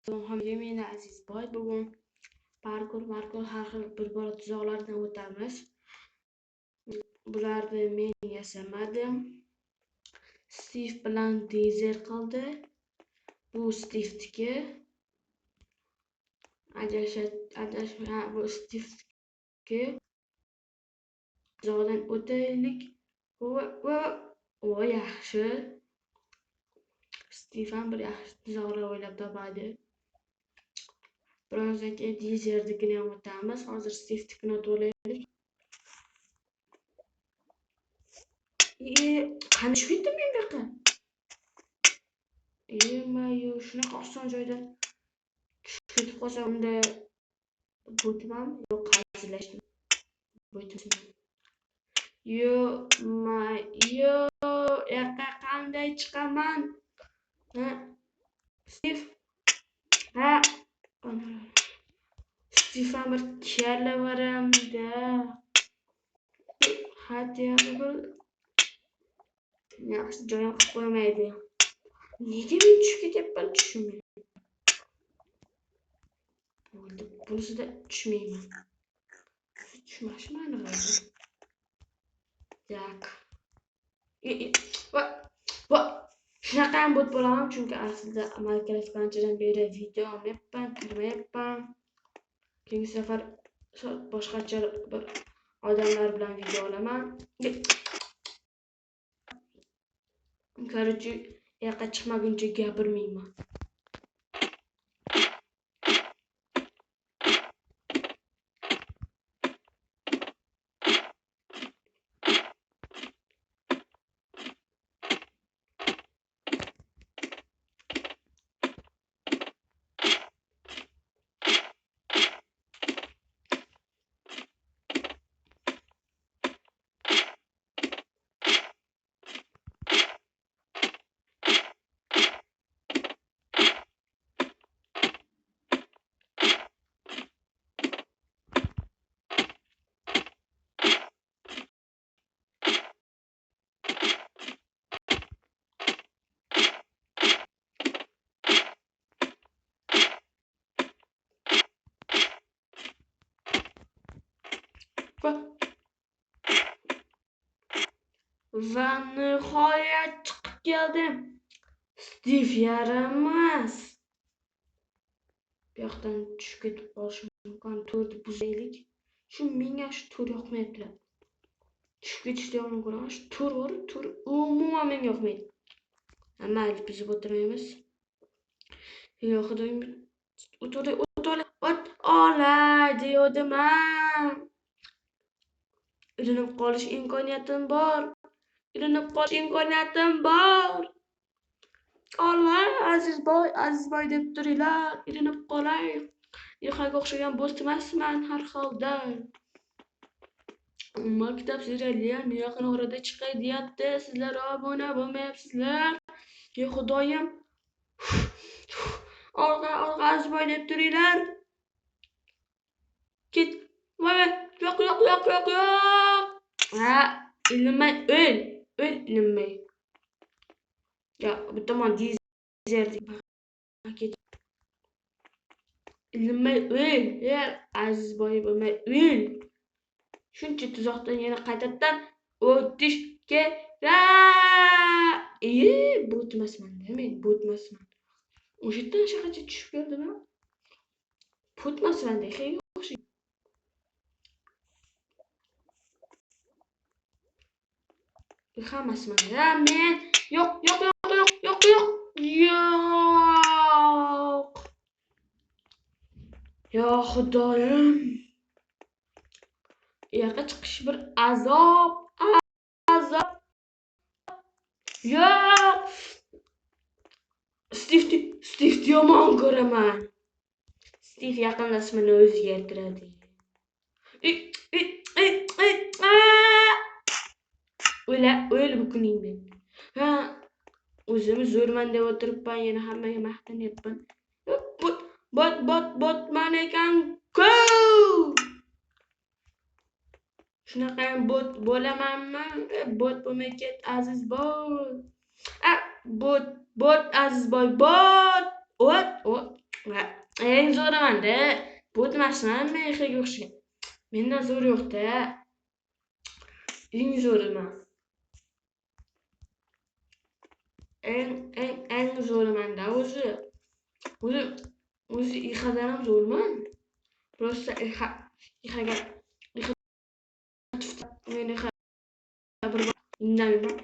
Hamga meni Azizboy. Bugun parkur har xil bir bora tuzoqlardan o'tamiz. Bularni men yasamadim. Steve bilan Dizer qildi. Bu Steve'niki. Adashma, bu Steve'niki. Tuzoqdan o'taylik. O yaxshi. Steve ham bir yaxshi tuzoqlar o'ylab topadi. Birozdan keyin Dizernikini ham o'tamiz. Hozir Steve'nikini o'tib olaylik. Qani tushib ketdim men bu yoqqa? Emayo, shunaqa oson joydan tushib ketib qolsam unda bo'tmam, yo'q, hazillashdim. Bo'tmam. Yo, yoqqa qanday chiqaman? Ha? Steve. Ha. Steve ham bir kelaveramda. Hatto bir yaxshi joyim qilib qo'ymaydi. Nega men tushib ketyapman tushunmayman. Bo'ldi, bunisida tushmayman. Tushmashim aniq edi. Tak. Va shunaqa ham bot bo'laman, chunki aslida Minecraft anchadan beri video olmayapman, kirmayapman. Keyingi safar boshqacha bir odamlar bilan video olaman. Короче, yoqqa chiqmaguncha gapirmayman. Va nihoyat chiqib keldim. Steve yaramas. Bu yoqdan tushib ketib qolishim mumkin. To'rni buzaylik. Shu menga shu to'r yoqmayapti. Tushib ketishni yomon ko'raman. Shu to'r bor, to'r umuman menga yoqmaydi. Mayli, buzib o'tirmaymiz. Yo xudoyim, o't olay degandim. Ilinib qolish imkoniyatim bor. Ilinib qolish imkoniyatim bor. Olay Azizboy, Azizboy deb turinglar. Ilinib qolay. Ilhaga o'xshagan bo'st emasman har holda. Maktab seriali ham yaqin orada chiqay deyapti. Sizlar obuna bo'lmayapsizlar. Yo xudoyim. Olg'a, olg'a Azizboy deb turinglar. Ket. Voy, yo'q, yo'q, yo'q, yo'q, yo'q. Ha, ilinmay o'l, o'l ilinmay. Ya, bu tomon Dizer ket. Ilinmay o'l, ya Azizboy bo'lmay o'l. Shuncha tuzoqdan yana qaytadan o'tish kerak. Bot emasman-da men, bot emasman. O'sha yerdan shaqacha tushib keldim-a. Bot emasman-da, o'xshaydi. Hammasman. Ha, men yo'q, yo'q, yo'q, yo'q, yo'q, yo'q. Yo'q. Yo xudoyim. Yoqqa chiqish bir azob, azob. Yo'q. Steve yomon ko'raman. Steve yaqinda ismini o'zgartiradi. O'l bu kuningni. Ha, o'zimni zo'rman deb o'tiribman, yana hammaga maqtanyapman. Bot, bot, botman ekan-ku. Shunaqa ham bot bo'lamanmi? Bot bo'lmay ket Azizboy. A, bot, bot Azizboy, bot. O't, o't. Va eng zo'rimanda. Bot emasman, men Ihaga o'xshagan. Mendan zo'r yo'q-da. Eng zo'riman. Eng zo'rimanda o'zi. O'zi Ihadan ham zo'rman. Просто Ihaga men Iha bir indamayman.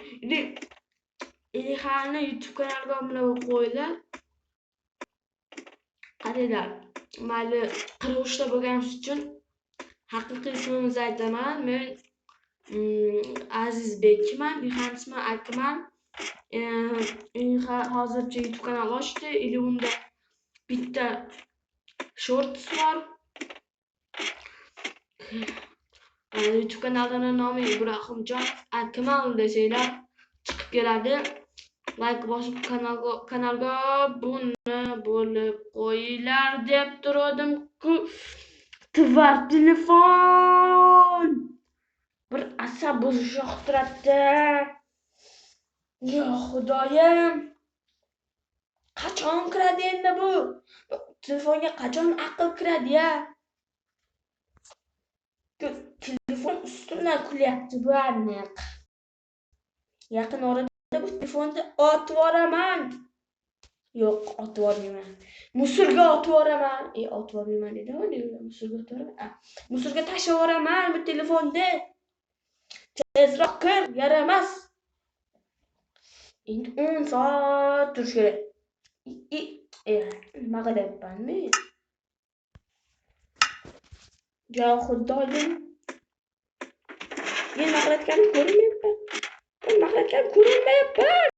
Ihani YouTube kanaliga obuna bo'lib qo'yinglar. Qaranglar, mayli 43 ta bo'lganimiz uchun haqiqiy ismimizni aytaman. Men Azizbekman, Ihani ismi Akmal. Iha hozircha YouTube kanal ochdi, ili unda bitta shorts bor. YouTube kanalining nomi Ibrohimjon Akmal desanglar chiqib keladi. Like bosib kanalga obuna bo'lib qo'yinglar deb turdim-ku. Tvar telefon bir asab buzish yoqtiradi. Yo Xudoyim, qachon kiradi endi bu? Telefonga qachon aql kiradi ya? Telefon ustimdan kulyapti bu aniq. Yaqin orada bu telefonni otib yuboraman. Yo'q, otib yubormayman. Musurga otib yuboraman. Otib yubormayman dedim, musurga otib yuboraman. Musurga tashlab yuboraman bu telefonni. Tezroq kir, yaramas. Endi 10 soat turish kerak. Nima qilyapman men? Ya Xudoyim. Men nima qilayotganimni ko'rinmayapman. Men nima qilayotganimni ko'rinmayapman.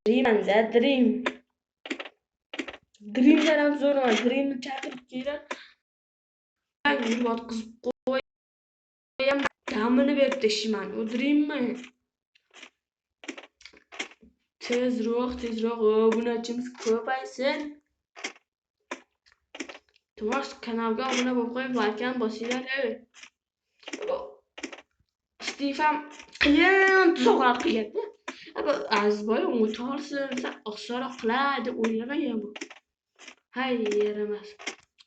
Dreamman-da, dream. Dreamdan ham zo'rman. Dreamni chaqirib kelib, yurib otqizib qo'yaman. Damini berib tashiyman. U dreammi? Tezroq, tezroq obunachimiz ko'paysin. Iltimos kanalga obuna bo'lib qo'yib, like ham bosinglar. Steve ham qiyin tuzoqlar qilgan-da. Azizboy o'tarsin, osonroq qiladi deb o'ylamagan bu. Hay, yaramas.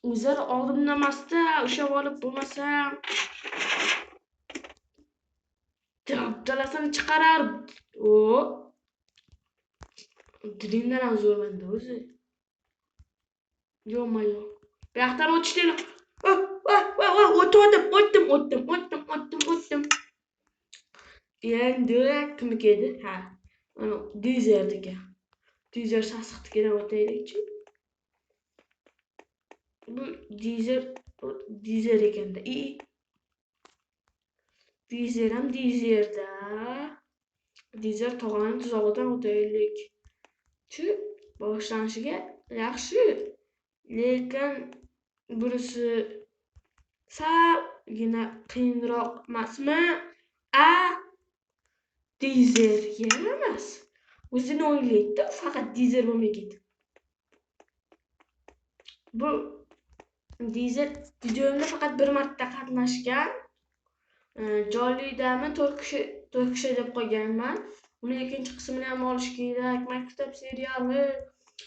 O'zlari oldimda emasda, ushlab olib bo'lmasa dabdalasini chiqarar. O. Dreamdan ham zo'rmanda o'zi. Yo'q-ma-yo'q. Bu yoqdan o'tishdi. O'tdim. Endi kimniki edi? Ha. Mana Dizerdiki. Dizer sasiqnikidan o'taylikchi. Bu Dizer ekanda. Dizer ham Dizerda. Dizer tog'aning tuzog'idan o'taylik. Chu boshlanishiga yaxshi. Lekin bunisi salgina qiyinroq emasmi? A Dizer emas. O'zini o'ylaydi-da, faqat Dizer bo'lmay ketdi. Bu Dizer videomda faqat bir marta qatnashgan. Jonlidami 4 kishi deb qo'yganman. Uni ikkinchi qismini ham olish kerak. Maktab seriali,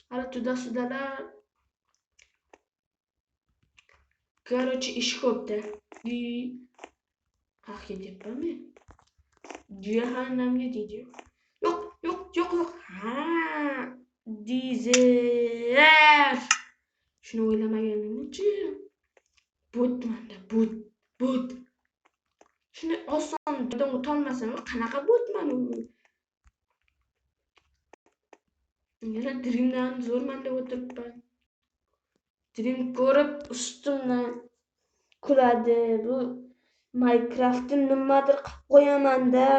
hali tuda-sudalar. Короче, ish ko'pda. Haq ketyapman men. Jahannamga deydi. Yo'q, yo'q, yo'q, yo'q. Ha, Dizer. Shuni o'ylamaganimchi. Botmanda, bot. Shuni oson joydan o'tolmasam, qanaqa botman u? Yana Dreamdan zo'rman deb o'tiribman. Dream ko'rib ustimdan kuladi. Bu Minecraftni nimadir qilib qo'yaman-da.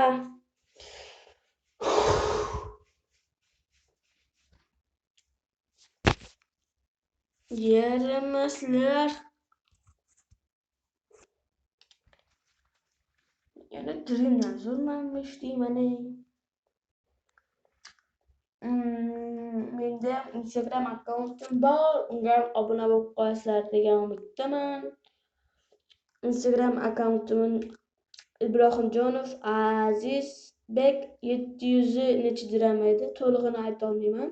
Yaramaslar. Yana Dreamdan zo'rmanmish deyman. Menda Instagram akkauntim bor, unga ham obuna bo'lib qo'yasizlar degan umiddaman. Instagram akkauntim Ibrohimjonov Aziz Bek 700 necha dirham edi. To'lig'ini ayta olmayman.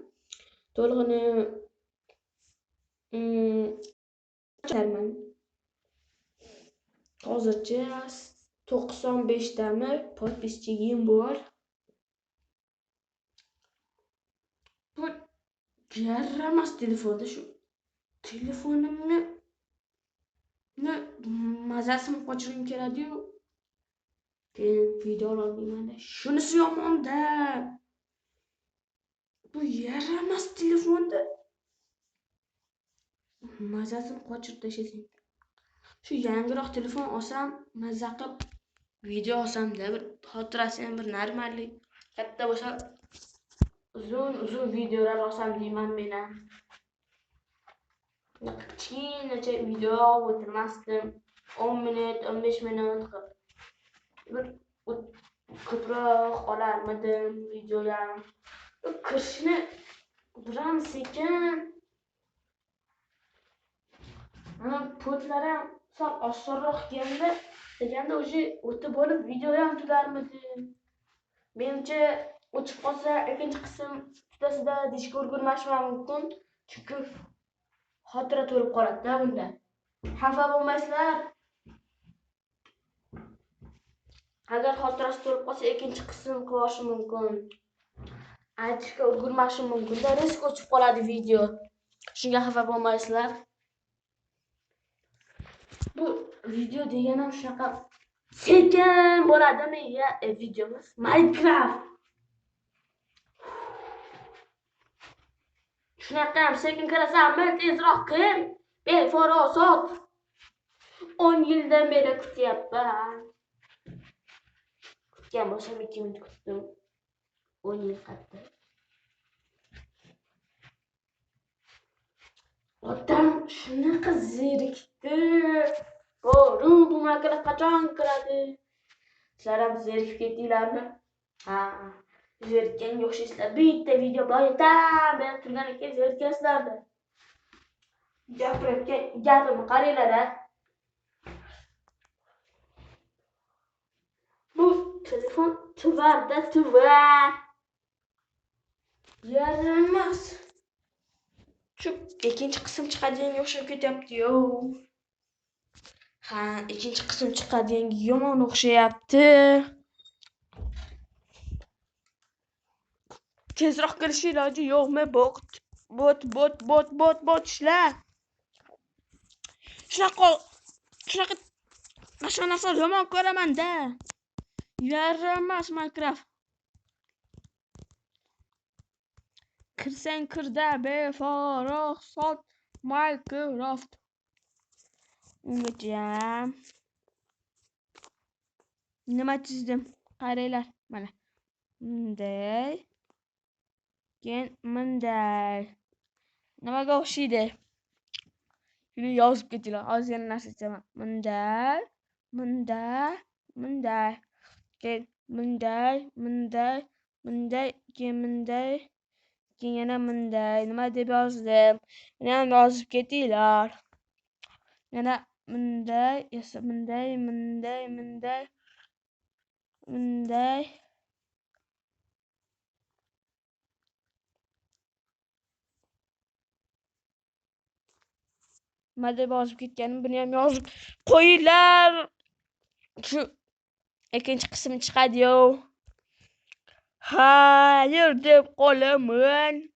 To'lig'ini aytarman. Hozircha 95 tami podpischigim bor. Bu yaramas telefonda shu telefonimni mazasini qochirgim keladi-yu. Keyin video ololmayman. Shunisi yomonda. Bu yaramas telefonda mazasini qochirib tashlasang. Shu yangiroq telefon olsam, maza qilib video olsam-da, bir xotirasi ham bir normallik katta bo'lsa, uzun videolar olsam deyman men ham. Kichkinacha video o'tirmasdim. 10 minut, 15 minut qilib. Bir ko'proq olarmidim videolar. Kirishni biram sekin. Mana potlar ham sal osonroq kelganda, deganda o'sha o'tib bo'lib video ham tugarmidi. Menimcha o'chib qolsa ikkinchi qism tutasida deyishga ulgurmashim ham mumkin, chunki xotira to'lib qoladi-da bunda. Xafa bo'lmaysizlar. Agar xotirasi to'lib qolsa ikkinchi qism qilishim mumkin. Aytishga ulgurmashim mumkin-da, risk o'chib qoladi video. Shunga xafa bo'lmaysizlar. Bu video deganim shunaqa sekin bo'ladimi ya videomiz? Minecraft. Shunaqa ham sekin kirasanmi, tezroq kir. Befarosat. 10 yildan beri kutyapman. Kutgan bo'lsam 2 minut kutdim. 10 yil qattiq. Otam shunaqa zerikdi. Boru bu Minecraft qachon kiradi? Sizlar ham zerikib ketdinglarmi? Ha, zerikkanga o'xshaysizlar. Bitta video boyatan berib turgan ekan, zerikasizlarda. Gapirayotgan gapimni qaranglar-a. Bu telefon tuvarda tuvar. Yaramas. Shu ikkinchi qism chiqadiganga o'xshab ketyapti-yu. Ha, ikkinchi qism chiqadiganga yomon o'xshayapti. Tezroq kirish iloji yo'qmi? Bot bot bot bot bot bot ishla. Shunaqa shunaqa narsa yomon ko'raman-da. Yaramas Minecraft. Kirsang kirda befarosat Minecraft. Ungacha nima chizdim? Qaranglar, mana. Bunday. Keyin bunday. Nimaga o'xshaydi? Shuni yozib ketinglar. Hozir yana narsa aytaman. Bunday, bunday, bunday. Keyin bunday, bunday, bunday, keyin bunday. Keyin yana bunday. Nima deb yozdim? Buni ham yozib ketinglar. Yana bunday, esa bunday, bunday, bunday, bunday. Nima deb yozib ketganim, buni ham yozib qo'yinglar. Shu ikkinchi qism chiqadi-yu. Xayr deb qolaman.